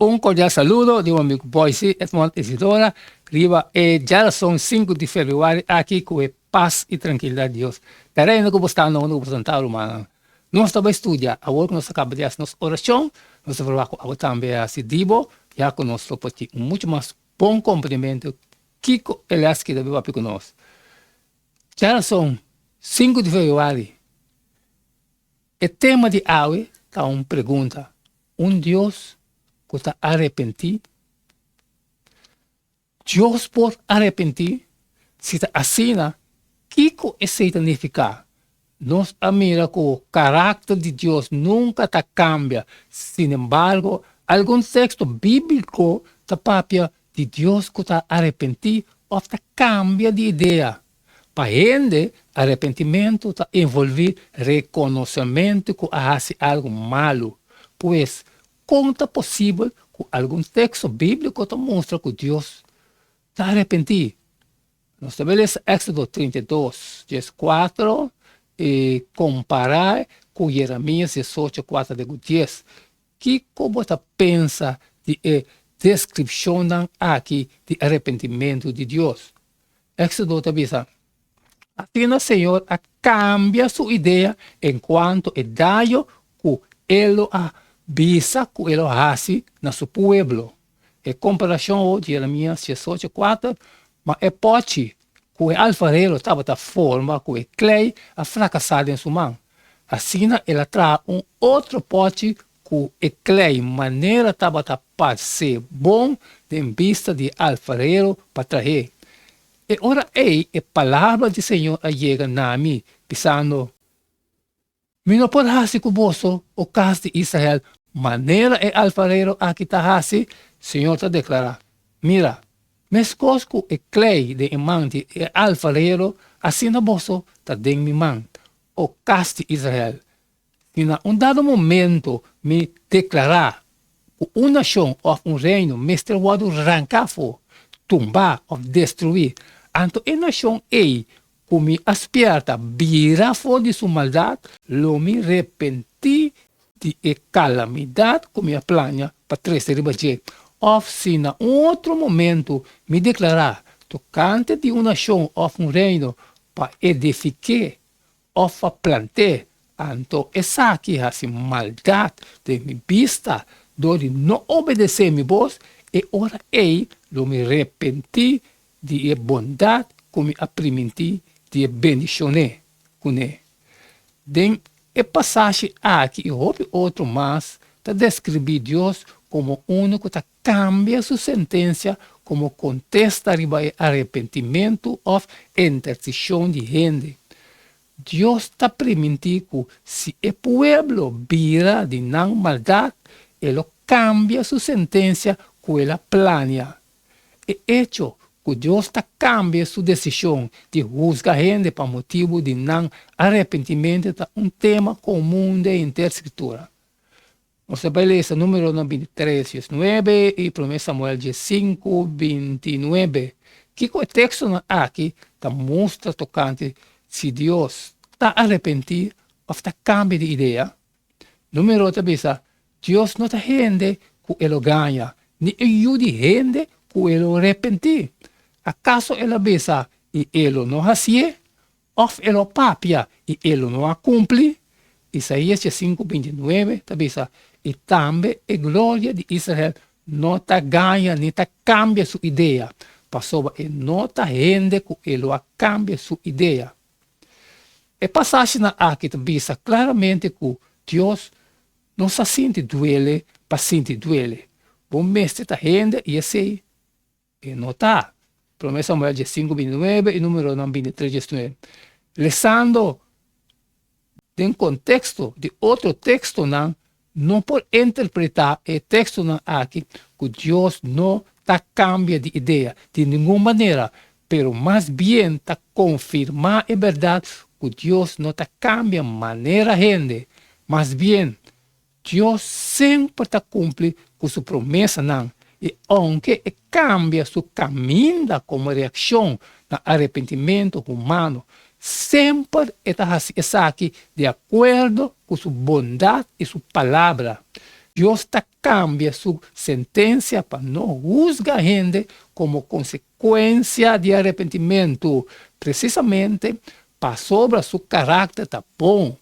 Un cordial saludo di un amigo Boyce Edmond Isidora riba e djarason 5 di februari aki ku e pas i trankilidat di Dios ta reina ku bo sta na unda ku bo ta rumannan. Nos ta bai studia awor ku nos a kaba di hasi nos orashon, nos ta proba ku abo tambe a hasi di bo ya ku nos lo por tin un muchu mas bon komprendimentu kiko e lès ki ta bai papia ku nos. Djarason 5 di februari e tema di awe ta un pregunta. Un Dios ku ta arepentí? Dios por arepentí? Si ta asina, kiko esei ta nifiká? Nos a mira ku karakter di Dios nunka ta kambia. Sinembargo, algun teksto bíbliko ta papia di Dios ku ta arepentí òf ta kambia di idea. Pa hende, arepentimentu ta envolví rekonosementu ku a hasi algu malu. Pues, kon ta posibel ku algun teksto bíbliko ta mustra ku Dios ta arepentí? Nos ta bai lesa Éksodo 32, 14 i kompará ku Jeremias 18, 4 te ku 10. Kiko bo ta pensa di e deskripshonnan aki di arepentimentu di Dios? Éxodo ta bisa, Asina Señor a kambia su idea enkuanto e daño ku e lo a bisa ku e lo hasi na su pueblo. E komparashon di Jeremias 18, 4, Ma e pòchi ku e alfarero tabata forma ku e klei a frakasá den su man. Asina el a traha un otro pòchi ku e klei manera tabata parse bon den bista di e alfarero pa trah'é. E ora ei e palabra di Señor a yega na mi, bisando, Mi no por hasi ku boso, o kas di Israel, manera e alfarero aki ta hasi, Señor ta deklará. Mira, meskos ku e klei den e man di e alfarero, asina boso ta den mi man, o kas di Israel. Si na un dado momento mi deklará ku un nashon òf un reino mester wòrdu ranká afó, tumbá òf destruí, anto e nashon ei ku mi a spièrta bira for di su maldat, lo mi repentí di e kalamidat ku mi a plania pa trese riba dje. Òf si na un otro momento mi deklará tokante di un nashon òf un reino pa edifik'é òf pa plant'é, anto esaki hasi maldat den mi bista dor di no obedesé mi bos, e ora ei lo mi repentí di e bondat ku mi a primintí di e bendishon'é kuné. Den e pasashi aki i hopi otro mas ta deskribí Dios komo unu ku ta kambia su sentensia komo kontesta riba e arepentimentu òf interseshon di hende. Dios ta primintí ku si e pueblo bira di nan maldat, e lo kambia su sentensia ku el a plania. E echo ku Dios ta kambia su desishon di husga hende pa motibu di nan arepentimentu ta un tema komun den henter Skritura. Nos ta bai lesa Númeronan 23, 19 i Promé Samuel 15, 29. Kiko e tekstonan aki ta mustra tokante si Dios ta arepentí òf ta kambia di idea? Número ta bisa, Dios no ta hende ku e lo gaña, ni e yu di hende ku e lo repentí. Akaso el a bisa i e lo no hasié? Òf e lo papia i e lo no a kumpli? Isaías 5, 29 ta bisa, I tambe e gloria di Israel no ta gaña ni ta kambia su idea, pasobra e no ta hende ku e lo a kambia su idea. E pasashinan aki ta bisa klaramente ku Dios no sa sinti duele pa sinti duele. Bo mester ta hende i esei e no ta. Promé Samuel 15, 29 i Númeronan 23, 19. Lesando den konteksto di otro tekstonan no por interpretá e tekstonan aki ku Dios no ta kambia di idea di ningun manera, pero mas bien ta konfirmá e bèrdat ku Dios no ta kambia manera hende. Mas bien, Dios semper ta kumpli ku su promesanan, i ounke e kambia su kaminda komo reakshon na arepentimentu humano, semper e ta hasi esaki di akuerdo ku su bondat i su Palabra. Dios ta kambia su sentensia pa no husga hende komo konsekuensia di arepentimentu, presisamente pasobra su karakter ta bon,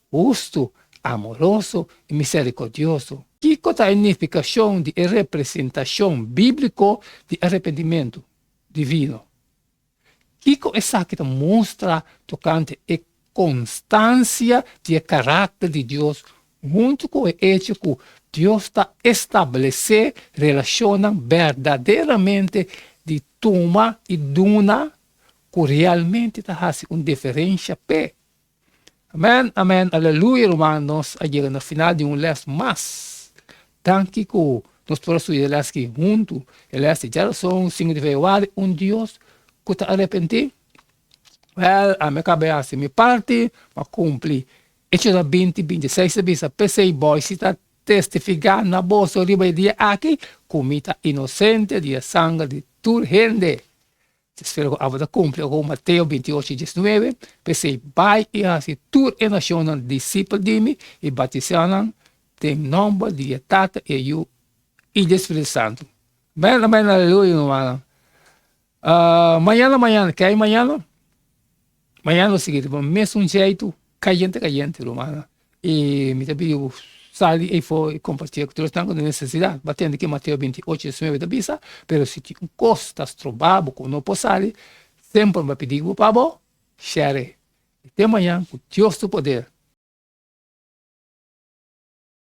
hustu, amoroso i miserikordioso. Kiko ta e nifikashon di e representashon bíbliko di arepentimentu divino? Kiko esaki ta mustra tokante e konstansia di e karakter di Dios huntu ku e echo ku Dios ta establesé relashonnan berdaderamente di tuma i duna ku realmente ta hasi un diferensha p'e? Amen, amen, aleluya ruman, nos a yega na final di un les mas. Danki ku nos por a studia e les aki huntu. E les di djarason sinku di februari, un Dios ku ta arepentí. Wèl, ami a kaba hasi mi parti, mi a kumpli. Echonan 20, 26 ta bisa, P'esei boy si ta testifiká na boso riba e dia aki ku mi ta inosente di e sanger di tur hende. Ta spera ku abo ta kumpli ku Mateo 28, 19, P'esei bai i hasi tur e nashonnan disipel di mi i batisá nan den nòmber di e Tata, e Yu i di e Spiritu Santu. Amèn, amèn, aleluya, rumannan. Mañana, mañana, ke ai mañana? Mañana lo sigui riba mesun jeitu, kayente kayente, rumannan. I mi ta pidi bo sali eyfo i kompartié ku tur esnan ku tin nesesidat. Bo a tende ke Mateo 28, 19 ta bisa, pero si tin un kos ta stroba bo ku no por sali, semper mi a pidi bo pa bo share. I te mañan ku Dios su poder.